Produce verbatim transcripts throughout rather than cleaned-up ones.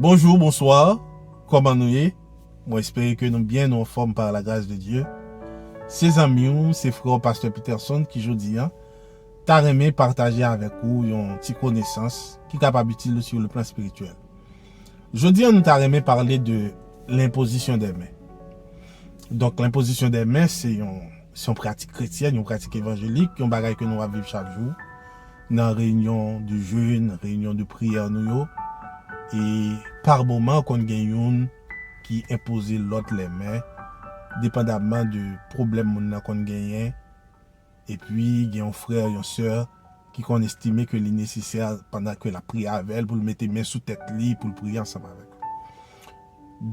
Bonjou, bonswa, kòman nou ye? Mwen espere ke nou byen, nou anfòm par la grâce de Dieu. Se zanmi w, se frè w, Pastè Peterson, ki jodi a ta renmen pataje avèk ou yon ti konesans ki kapab itil ou sur le plan spirituel. Jodi a, nou ta renmen pale de l'inposition des mains. Donk, l'inposition des mains, se yon, se yon pratik kretyèn, yon pratik evanjelik, yon bagay ke nou ap viv chak jou nan reyinyon de jèn, reyinyon de priyè nou yo. E pa moman, konn gen youn ki enpoze lòt lèmen, depandamman de pwoblèm moun nan konn genyen. Epi, gen yon frè, yon sè ki konn estime ke li nesesè, pandan ke l ap priye avè l, pou l mete men sou tèt li, pou l priye ansanm avèk li.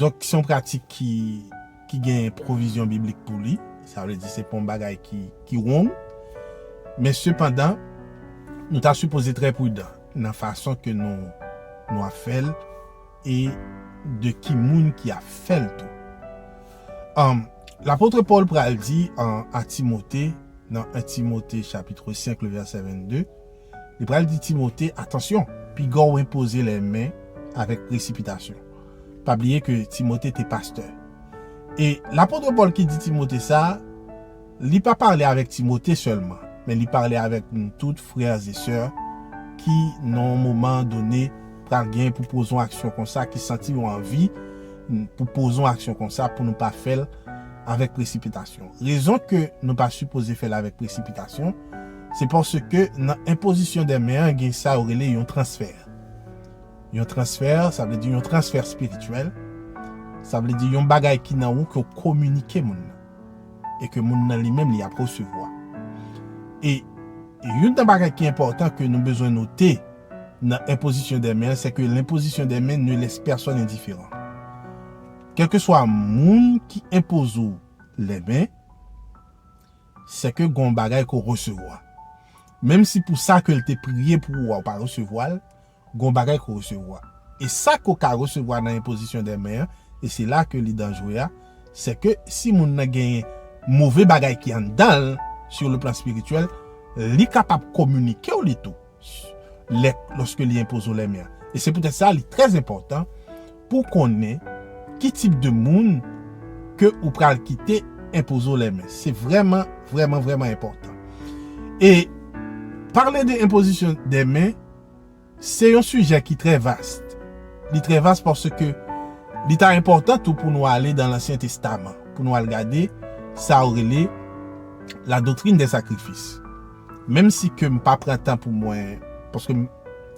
Donk, se yon pratik ki, ki gen pwovizyon biblik pou li. Sa vle di, se pa yon bagay ki, ki wrong. Men sepandan, nou ta sipoze trè pridan nan fason ke nou, nou ap fè l e de ki moun ki ap fè l tou. Um, Lapot Pòl pral di an, a Timote, nan en Timote chapitre cinq, le verset vingt-deux, li pral di Timote, atansyon, piga w enpoze lèmen avèk presipitasyon. Pa bliye ke Timote te pastè. E lapot Pòl ki di Timote sa, li pa pale avèk Timote sèlman, men li pale avèk nou tout, frè e sè, ki nan yon moman done pral gen pou poze yon aksyon konsa, ki santi yon anvi pou poze yon aksyon konsa, pou nou pa fè l avèk presipitasyon. Rezon ke nou pa sipoze fè l avèk presipitasyon, se paske nan enpozisyon dè men an, gen sa yo rele yon transfè. Yon transfè, sa vle di yon transfè espirityèl. Sa vle di yon bagay ki nan ou ke w kominike moun nan. E ke moun nan li menm li ap resevwa. E youn nan bagay ki enpòtan ke nou bezwen note nan enpozisyon dè men an, se ke l'inposition des mains ne laisse personne indifférent. Kèlkeswa moun ki enpoze w lèmen, se ke gon bagay ke w resevwa. Menm si pou sa ke l te priye pou ou a, ou pa resevwa l, gon bagay ke w resevwa. E sa ke w ka resevwa nan enpozisyon dè men an, e se la ke li danjere a, se ke si moun nan genyen move bagay ki anndan l, sur le plan spirituel, li kapab kominike w li tou, lè, lòske li enpoze w lèmen an. E se poutèt sa, li trè enpòtan pou w konnen ki tip de moun ke ou pral kite enpoze w lèmen. Se vrèman, vrèman, vrèman enpòtan. E pale de enpozisyon dè men, se yon sijè ki trè vast. Li trè vast paske li ta enpòtan tou pou nou ale dan Lansyen Testaman, pou nou al gade sa yo rele la doctrine des sacrifices. Menm si ke m pa pran tan pou mwen, paske m,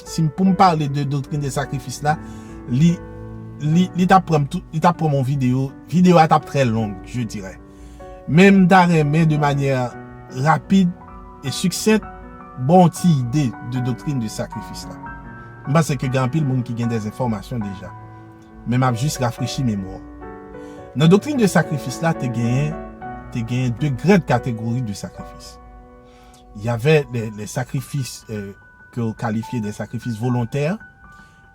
si m, pou m pale de doctrine des sacrifices la, li, li, li t ap pran m tou, li t ap pran m yon videyo, videyo a t ap trè long, je dirais. Men m ta renmen de manyè rapid e siksent ba w yon ti ide de doctrine de sacrifice la. M panse ke gen anpil moun ki gen des enfòmasyon deja. Men m ap jis rafrechi memwa w. Nan doctrine de sacrifice la, te genyen, te genyen de grandes catégories de sacrifices. Il y avait les, les sacrifices, euh, ke yo kalifye de sacrifices volontaires,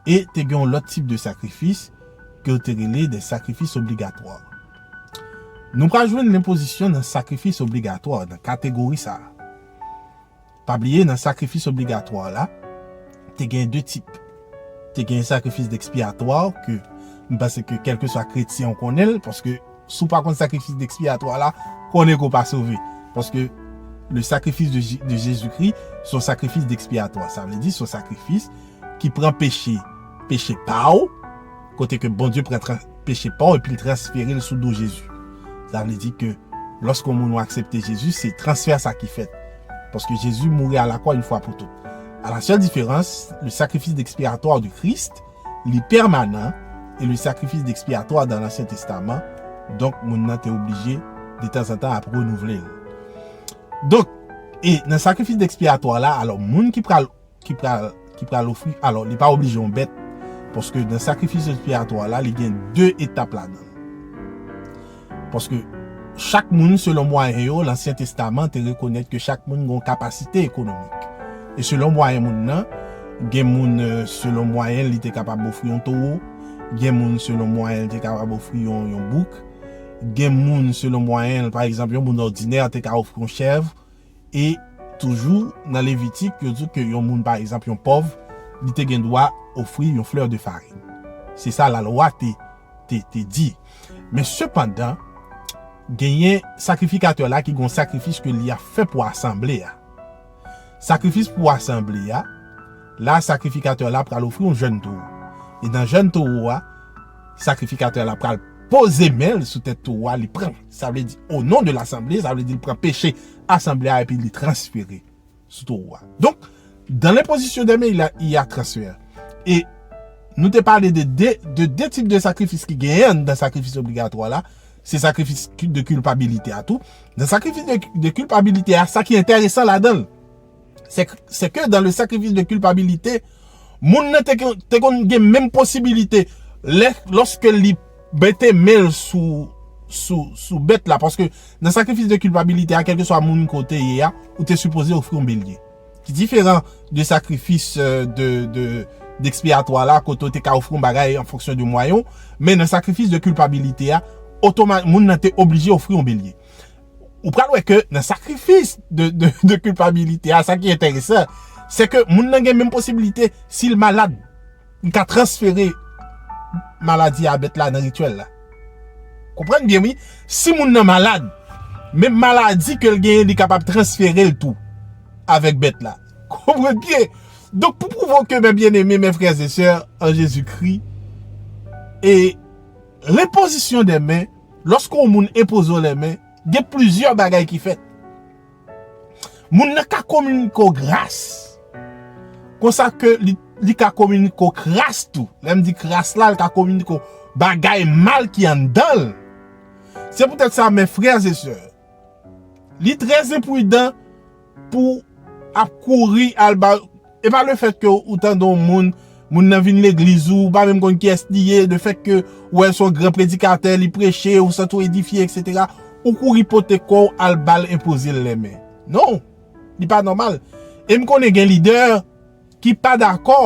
e te gen yon lòt tip de sakrifis ke yo te rele de sacrifices obligatoires. Nou pral jwenn lenpozisyon nan sakrifis obligatwa, nan kategori sa a. Pa bliye, nan sakrifis obligatwa la, te gen de tip. Te gen sakrifis ekspiyatwa, ke m panse ke kèlkeswa kretyen ou konnen l, paske si w pa konn sakrifis ekspiyatwa la, konnen ke w pa sove. Paske le sacrifice de, Je- de Jésus-Christ, se yon sakrifis ekspiyatwa. Sa vle di, se yon sakrifis ki pran peche, peche pa w, kote ke Bondye pran tran- peche pa w epi l transfere l sou do Jezi. Sa vle di ke lòske yon moun ou aksepte Jezi, se transfè sa ki fèt. Paske Jezi mouri à la croix une fois pour toutes. À la seule différence, le sacrifice expiatoire de Christ, li pèmanan, e le sacrifice expiatoire dans l'Ancien Testament, donk moun nan te oblije detanzantan ap renouvle l. Donk, e nan sakrifis ekspiyatwa la, alò, moun ki pral, ki pral, ki pral ofri, alò, li pa oblije yon bèt, paske nan sakrifis ekspiyatwa la, li gen de etap ladan l. Paske chak moun, selon mwayen yo, Lansyen Testaman te rekonèt ke chak moun gen yon kapasite ekonomik. E selon mwayen moun nan, gen moun, euh, selon mwayen li te kapab ofri yon towo, gen moun selon mwayen li te kapab ofri yon, yon bouk, gen moun selon mwayen, pa egzanp, yon moun òdinè te ka ofri yon chèv, e toujou nan Levitik, yo di ke yon moun, pa egzanp, yon pòv, li te gen dwa ofri yon flè de farin. Se sa lalwa te, te, te di. Men sepandan, genyen sakrifikatè la ki gen yon sakrifis ke li ap fè pou asanble a. Sakrifis pou asanble a, la sakrifikatè la pral ofri yon jèn towo. E nan jèn towo a, sakrifikatè la pral poze men l sou tèt towo a, li pran. Sa vle di, o non de lasanble, sa vle di l pran peche asanble a epi li transfere sou towo a. Donk, dans l'imposition des mains, il y a, il y a transfert. E nou te pale de de, de de tip de sakrifis ki genyen anndan sakrifis obligatwa la. Se sakrifis ki, de kilpabilite a tou. Nan sakrifis de, de kilpabilite a, sa ki enteresan ladan l, se, se ke dans le sacrifice de culpabilité, moun nan te, te konn gen menm posibilite lè, lòske li mete men l sou, sou, sou bèt la. Paske nan sakrifis de kilpabilite a, kèlkeswa moun kote ye a, ou te sipoze ofri yon belye. Ki diferan de sakrifis, euh, de, de, d'ekspiyatwa la, kote ou te ka ofri yon bagay an fonksyon de mwayen w, men nan sakrifis de kilpabilite a, otoma-, moun nan te oblije ofri yon belye. Ou pral wè ke nan sakrifis de, de, de kilpabilite a, sa ki enteresan, se ke moun nan gen menm posibilite, si l malad, li ka transfere maladi a bèt la nan rityèl la. Konprann byen, wi. Si moun nan malad, menm maladi ke l genyen, li kapab transfere l tou avèk bèt la. Konprann byen. Donk, pou pwouve ke, mes bien-aimés, mes frères et sœurs en Jésus-Christ, e l'imposition des mains, lòske yon moun enpoze w lèmen, gen plizyè bagay ki fèt. Moun nan ka kominike w gras. Konsa ke li, li ka kominike w kras tou. Lè m di kras la, li ka kominike w bagay mal ki anndan l. Se poutèt sa, mes frères et sœurs, li trè enpridan pou ap kouri al ba, e pa lefèt ke ou tande yon moun, moun nan vin legliz ou, ou pa menm konn kiyès li ye, lefèt ke ou wè l se yon gran predikatè, li preche, ou santi w edifye, etsetera, ou kouri pote kò w al ba l enpoze l lèmen. Non, li pa nòmal. E m konnen gen lidè ki pa dakò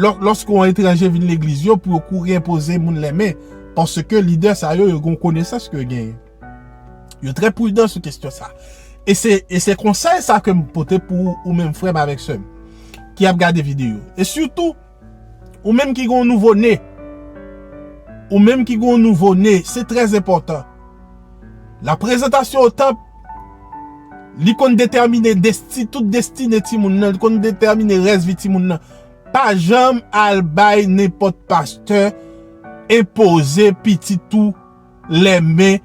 lò-, lòske yon etranje vin legliz yo pou yo kouri enpoze moun lèmen, paske lidè sa yo, yo gen yon konesans ke yo genyen. Yo trè pridan sou kesyon sa. E se, e se konsèy sa ke m pote pou ou, ou menm frè m avèk sè m ki ap gade videyo. E sitou, ou menm ki gen yon nouvo ne, ou menm ki gen yon nouvo ne, se trè enpòtan. La prezantasyon o tanp, li konn detèmine desti-, tout destine timoun nan, li konn detèmine rès vi timoun nan. Pa janm al bay nenpòt pastè enpoze pitit ou lèmen.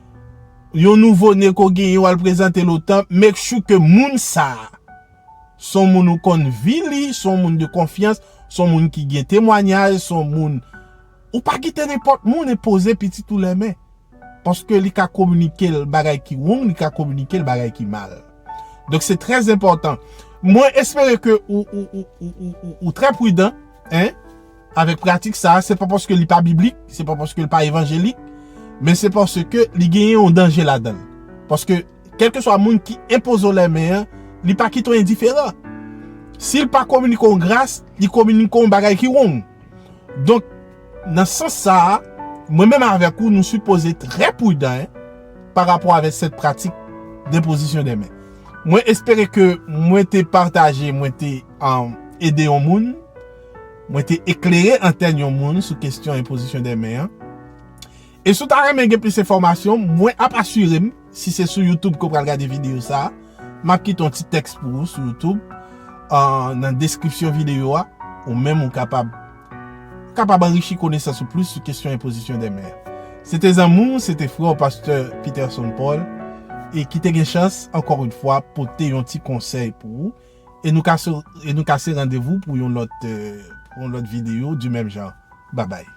Yon nouvo ne ke w genyen, w al prezante l o tanp, make sure ke moun sa a se yon moun ou konn vi li, se yon moun de konfyans, se yon moun ki gen temwanyaj, se yon moun. Ou pa kite nenpòt moun enpoze pitit ou lèmen. Paske li ka kominike l bagay ki wrong, li ka kominike l bagay ki mal. Donk, se trè enpòtan. Mwen espere ke ou, ou, ou, ou, ou, ou, ou trè pridan, en, avèk pratik sa a. Se pa paske li pa biblik, se pa paske li pa evanjelik, men se paske li genyen yon danje ladan l. Paske, kèlkeswa moun ki enpoze w lèmen an, li pa kite w endiferan. Si l pa kominike w gras, li kominike w bagay ki wrong. Donk, nan sans sa a, mwen menm avèk ou, nou sipoze trè pridan, en, pa rapò avèk sèt pratik de pozisyon de men. Mwen espere ke mwen te pataje, mwen te, um, ede yon moun, mwen te eklere antèn yon moun sou kesyon enpozisyon de men an. E si w ta renmen gen plis enfòmasyon, mwen ap asire m, si se sou YouTube ke w pral gade videyo sa a, m ap kite yon ti tèks pou ou sou YouTube, ah, nan deskripsyon videyo a, ou menm ou kapab, kapab anrichi konesans ou plis sou kesyon enpozisyon de men. Se te zanmi w, se te frè w, pastè Peterson Paul, e ki te gen chans, ankò yon fwa, pote yon ti konsèy pou ou. E nou kase, e nou kase randevou pou yon lòt, euh, yon lòt videyo di menm jan. Babay.